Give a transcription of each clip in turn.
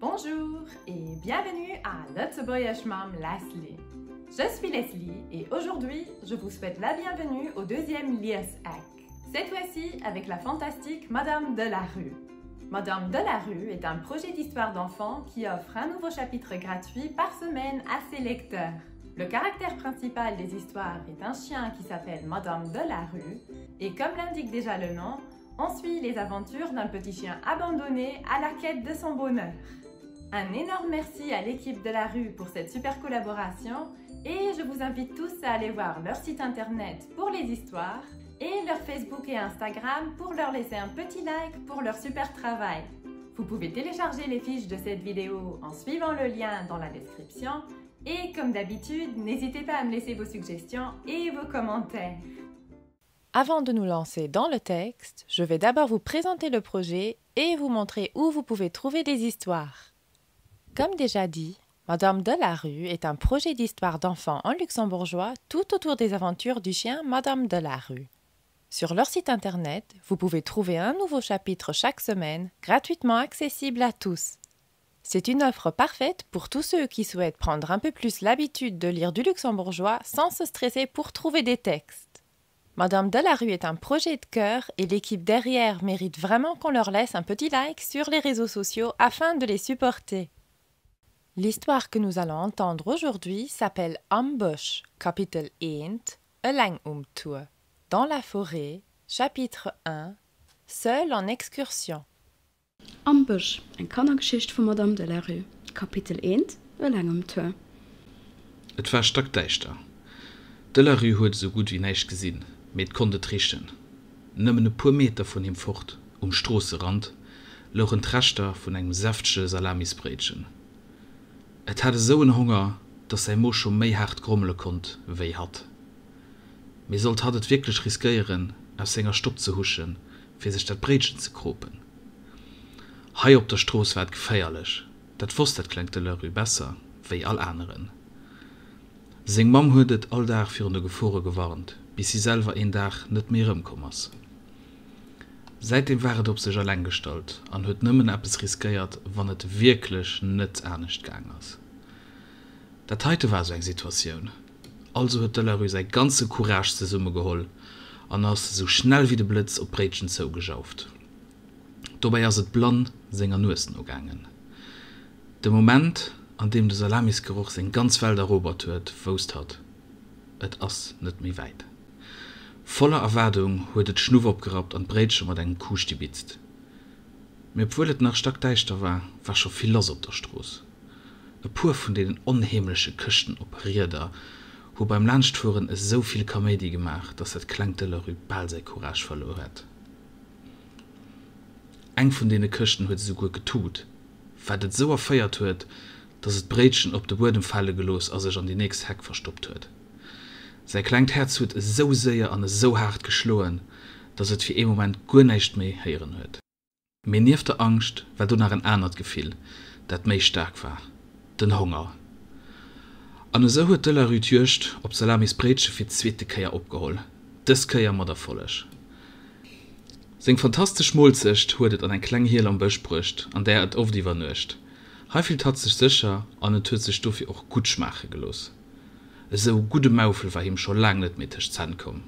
Bonjour et bienvenue à Lëtzebuergesch mam Leslie. Je suis Leslie et aujourd'hui, je vous souhaite la bienvenue au deuxième Lieseck. Cette fois-ci avec la fantastique Madame Delarue. Madame Delarue est un projet d'histoire d'enfants qui offre un nouveau chapitre gratuit par semaine à ses lecteurs. Le caractère principal des histoires est un chien qui s'appelle Madame Delarue et comme l'indique déjà le nom, on suit les aventures d'un petit chien abandonné à la quête de son bonheur. Un énorme merci à l'équipe de la rue pour cette super collaboration et je vous invite tous à aller voir leur site internet pour les histoires et leur Facebook et Instagram pour leur laisser un petit like pour leur super travail. Vous pouvez télécharger les fiches de cette vidéo en suivant le lien dans la description et comme d'habitude, n'hésitez pas à me laisser vos suggestions et vos commentaires. Avant de nous lancer dans le texte, je vais d'abord vous présenter le projet et vous montrer où vous pouvez trouver des histoires. Comme déjà dit, Madame Delarue est un projet d'histoire d'enfants en luxembourgeois tout autour des aventures du chien Madame Delarue. Sur leur site internet, vous pouvez trouver un nouveau chapitre chaque semaine, gratuitement accessible à tous. C'est une offre parfaite pour tous ceux qui souhaitent prendre un peu plus l'habitude de lire du luxembourgeois sans se stresser pour trouver des textes. Madame Delarue est un projet de cœur et l'équipe derrière mérite vraiment qu'on leur laisse un petit like sur les réseaux sociaux afin de les supporter. L'histoire que nous allons entendre aujourd'hui s'appelle Am Bësch, Kapitel 1, Eleng um Tour. Dans la forêt, chapitre 1, Seul en excursion. Am Bësch, eng Kannergeschicht vum Madame Delarü, Kapitel 1, Eleng um Tour. Et war stackdäischter. D'Delarü huet esou gutt wéi näischt gesinn, mee et konnt et richen. Nëmmen e puer Meter vun him fort, um Stroosserand, louchen d'Reschter vun engem säftege Salamisbréitchen. Et hat esou en Honger, dass säi Mo scho méi haart grommele konnt wéi hatt. Mee sollt hatt et wierklech riskéieren, aus senger Stopp ze huschen, fir sech dat Bréitchen ze kropen? Hei op der Strooss war et geféierlech, dat wosst dat klengt Delarü besser wéi all aneren. Seng Mamm huet et all Dag virun de Gefore gewarnt, bis si selwer een Dag net méi erëmkomm ass. Säitdeem war et op sech eleng gestallt an huet nëmmen eppes riskéiert, wann et wierklech net anescht gaang ass. Dat heite war esou eng Situatioun. Also huet d'Delarü säi ganze Courage zesummegeholl an ass esou schnell wéi de Blëtz op d'Bréitchen zougejauft. Dobäi ass et blann senger Nues nogaangen. De Moment, an deem de Salamisgeroch seng ganz Welt erobert huet, wousst hatt, Et ass net méi wäit. Voller Erwaardung huet et d'Schnuff opgerappt an d'Bréitche mat engem Coup stibitzt. Mee obwuel et nach stackdäischter war, war scho vill lass op der Strooss. E puer vun deenen onheemleche Këschten op Rieder hu beim Laanschtfueren esou vill Kaméidi gemaach, dass dat klengt Delarü bal säi Courage verluer hätt. Eng vun deene Këschten huet esouguer getut, wat et esou erféiert huet, dass et d'Bréitchen op de Buedem fale gelooss a sech an déi nächst Heck verstoppt huet. Säi klengt Häerz huet esou séier an esou haart geschloen, dass et fir ee Moment guer näischt méi héieren huet. Mee nieft der Angscht war do nach en anert Gefill, dat méi staark war, den Honger. An esou huet d'Delarü d'Juegd op d'Salamisbréitche fir d'zweete Kéier opgeholl, dës Kéier mat Erfolleg. Seng fantastesch Moolzecht huet et an eng kleng Hiel am Bësch bruecht, an där et oft iwwernuecht. Hei fillt hatt sech sécher an et huet sech dofir och gutt schmaache gelooss. Esou e gudde Maufel war him scho laang net méi tëscht d'Zänn komm.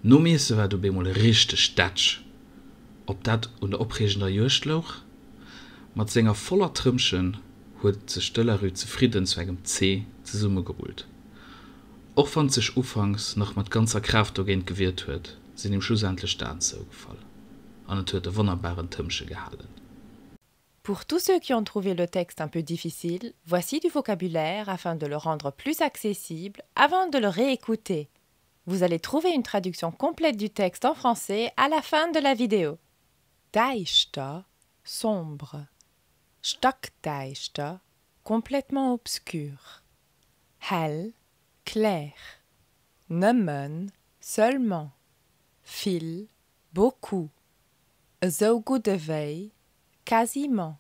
Nom Iesse war et op eemol richteg dätsch. Ob dat un der opreegender Juegd louch? Mat senger voller Trëmmchen huet sech d'Delarü zefridden zu engem C zesummegerullt. Och wann 't sech ufanks nach mat ganzer Kraaft dogéint gewiert huet, sinn him schlussendlech d'Aen zougefall an et huet e wonnerbaren Tëmmche gehalen. Pour tous ceux qui ont trouvé le texte un peu difficile, voici du vocabulaire afin de le rendre plus accessible avant de le réécouter. Vous allez trouver une traduction complète du texte en français à la fin de la vidéo. Däischter, sombre. Stackdäischter, complètement obscur. Hell, clair. Nëmmen, seulement. Vill, beaucoup. Esou gutt ewéi, quasiment.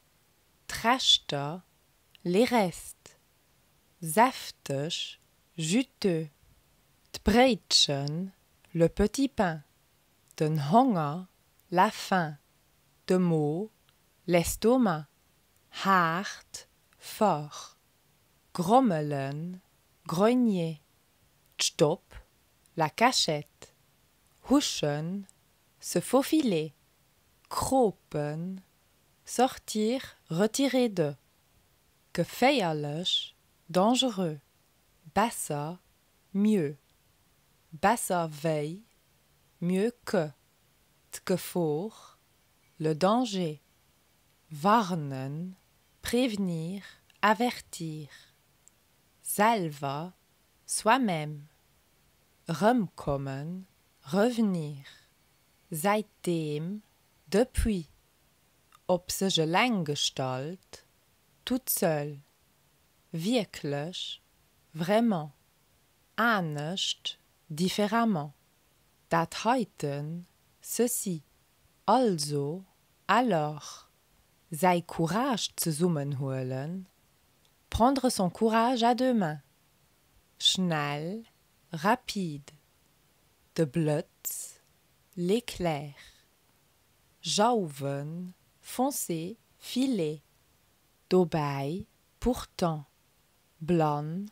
D'Reschter, les restes. Säfteg, juteux. D'Bréitchen, le petit pain. Den Honger, la faim, de Mo, l'estomac, haart, fort, grommelen, grogner, d'Stopp, la cachette, huschen, se faufiler, kropen, sortir, retirer de, geféierlech, dangereux, besser, mieux, besser wéi, mieux que, d'Gefor, le danger, warnen, prévenir, avertir, selwer, soi-même, erëmkommen, revenir, säitdeem, depuis, op sech eleng gestallt, toute seule, wierklech, vraiment, anescht, différemment, dat heiten, ceci, also, alors, säi Courage zesummenhuelen, prendre son courage à deux mains, schnell, rapide, de Blëtz, l'éclair, jauwen, foncer, filer, dobäi, pourtant, blann,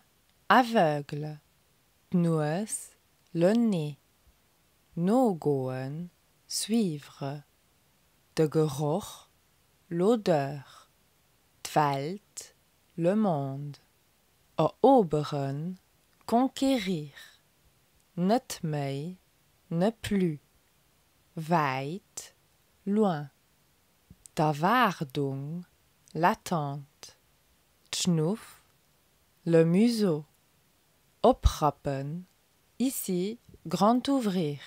aveugle, d'Nues, le nez, nogoen, suivre, de Geroch, l'odeur, d'Welt, le monde, eroberen, conquérir, net méi, ne plus, wäit, loin, d'Erwaardung, l'attente, d'Schnuff, le museau, oprappen, ici grand ouvrir,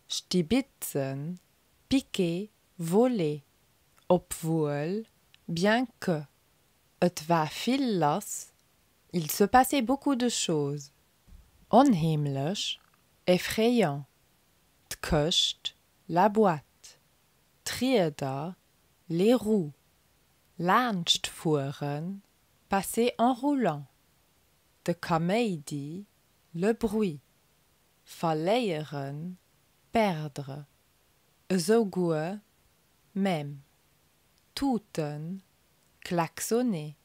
stibitzen, piquer, voler, obwuel, bien que, et war vill lass, il se passait beaucoup de choses, onheemlech, effrayant, d'Këscht, la boîte, d'Rieder, les roues, laanschtfueren, passer en roulant, de Kaméidi, le bruit, verléieren, perdre, esouguer, même, tuten, klaxonner,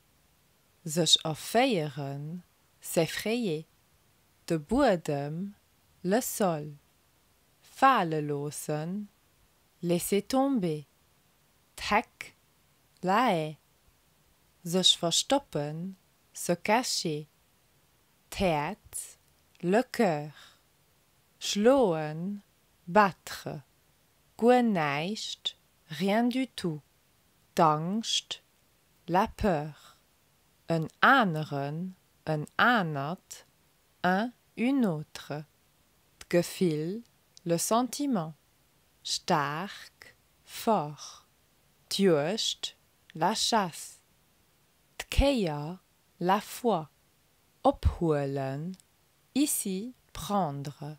sech erféieren, s'effrayer, de Buedem, le sol, fale loossen, laisser tomber, d'Heck, la haie, sech verstoppen, se cacher, d'Häerz, le cœur, schloen, battre, guer näischt, rien du tout, d'Angscht, la peur, en aneren, en anert, un, une autre, d'Gefill, le sentiment, staark, fort, d'Juegd, la chasse, d'Kéier, la fois, ophuelen, ici prendre,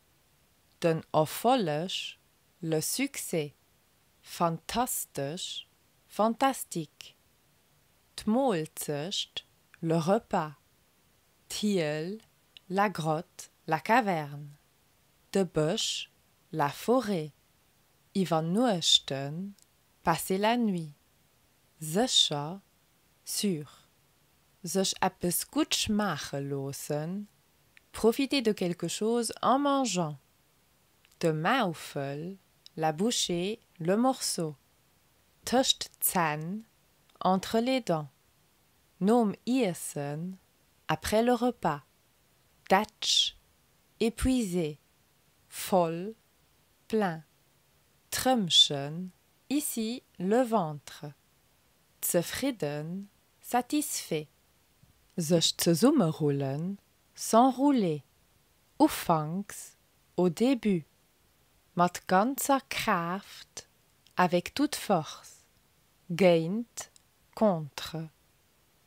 den Erfolleg, le succès, fantastesch, fantastique, d'Moolzecht, le repas, d'Hiel, la grotte, la caverne, de Bësch, la forêt, iwwernuechten, passer la nuit, sécher, sûr, sech eppes gutt schmaache loossen, profiter de quelque chose en mangeant, de Maufel, la bouchée, le morceau, tëscht d'Zänn, entre les dents, nom Iessen, après le repas, dätsch, épuisé, voll, plein, d'Rëmchen, ici le ventre, zefridden, satisfait, sech zesummerullen, s'enrouler, ufanks, au début, mat ganzer Kraaft, avec toute force, géint, contre,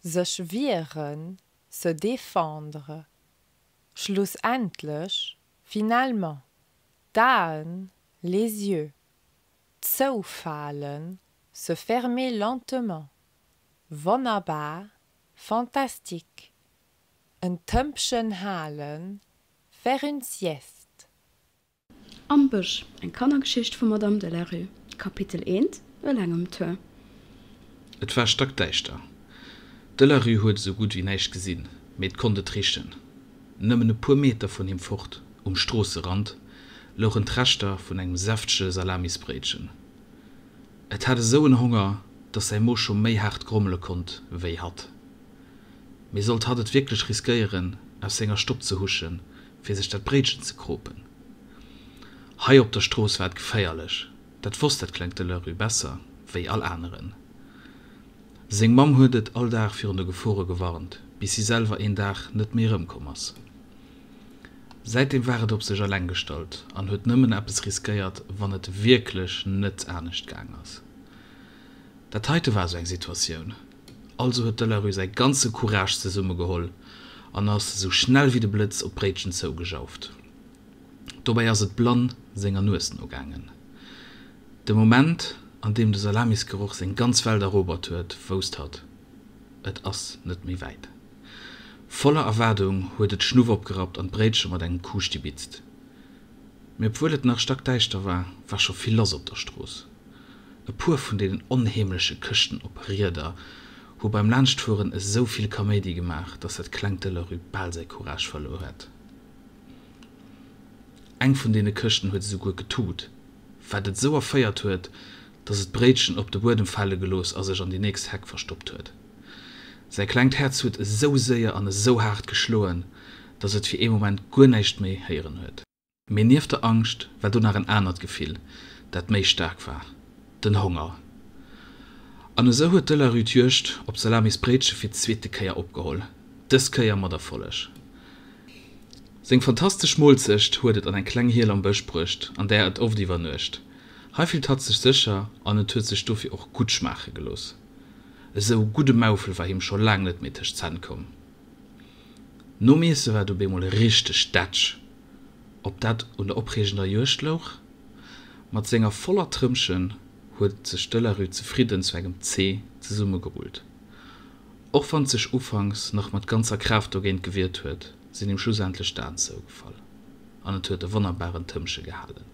sech wieren, se défendre, schlussendlech, finalement, d'Aen, les yeux, zoufalen, se fermer lentement, wonnerbar, fantastique, en Tëmpchen halen, faire une sieste. Am Bësch, eng Kannergeschicht vum Madame Delarü, Kapitel 1, Eleng um Tour. Et war stackdäischter. D'Delarü huet esou gutt wéi näischt gesinn, mee et konnt et richen. Nëmmen e puer Meter vun him fort, um Stroosserand, louchen d'Reschter vun engem säftege Salamisbréitchen. Et hat esou en Honger, dass säi Mo scho méi haart grommele konnt wéi hatt. Mee sollt hatt et wierklech riskéieren, aus senger Stopp ze huschen, fir sech dat Bréitchen ze kropen? Hei op der Strooss war et geféierlech, dat wosst dat klengt Delerue besser wéi all aneren. Seng Mamm huet et all Dag virun de Gefore gewarnt, bis si selwer een Dag net méi erëmkomm ass. Säitdeem war et op sech eleng gestallt an huet nëmmen eppes riskéiert, wann et wierklech net anescht gaang ass. Dat heite war esou eng Situatioun. Also huet d'Delarü säi ganze Courage zesummegeholl an ass esou schnell wéi de Blëtz op d'Bréitchen zougejauft. Dobäi ass et blann senger Nues nogaangen. De Moment, an deem de Salamisgeroch seng ganz Welt erobert huet, wousst hatt, Et ass net méi wäit. Voller Erwaardung huet et d'Schnuff opgerappt an d'Bréitche mat engem Coup stibitzt. Mee obwuel et nach stackdäischter war, war scho vill lass op der Strooss. E puer vun deenen onheemleche Këschten op Rieder hu beim Laanschtfueren esou vill Kaméidi gemaach, dass dat klengt Delerue bal säi Courage verluer hätt. Eng vun deene Këschten huet esouguer getut, wat et esou erféiert huet, dass et d'Bréitchen op de Buedem fale gelooss a sech an déi nächst Heck verstoppt huet. Säi klengt Häerz huet esou séier an esou haart geschloen, dass et fir ee Moment guer näischt méi héieren huet. Mee nieft der Angscht war do nach en anert Gefill, dat méi staark war, den Honger. An esou huet d'Delarü d'Juegd op d'Salamisbréitche fir d'zweete Kéier opgeholl, dës Kéier mat Erfolleg. Seng fantastesch Moolzecht huet et an eng kleng Hiel am Bësch bruecht, an där et oft iwwernuecht. Hei fillt hatt sech sécher an et huet sech dofir och gutt schmaache gelooss. Esou gudde Maufel war him scho laang net méi tëscht d'Zänn komm. Nom Iesse war et op eemol richteg dätsch. Ob dat un der opreegender Juegd louch? Mat senger voller Trëmmchen huet sech d'Delarü zefridden zu engem C zesummegerullt. Och wann 't sech ufanks nach mat ganzer Kraaft dogéint gewiert huet, sinn him schlussendlech d'Aen zougefall an et huet e wonnerbaren Tëmmche gehalen.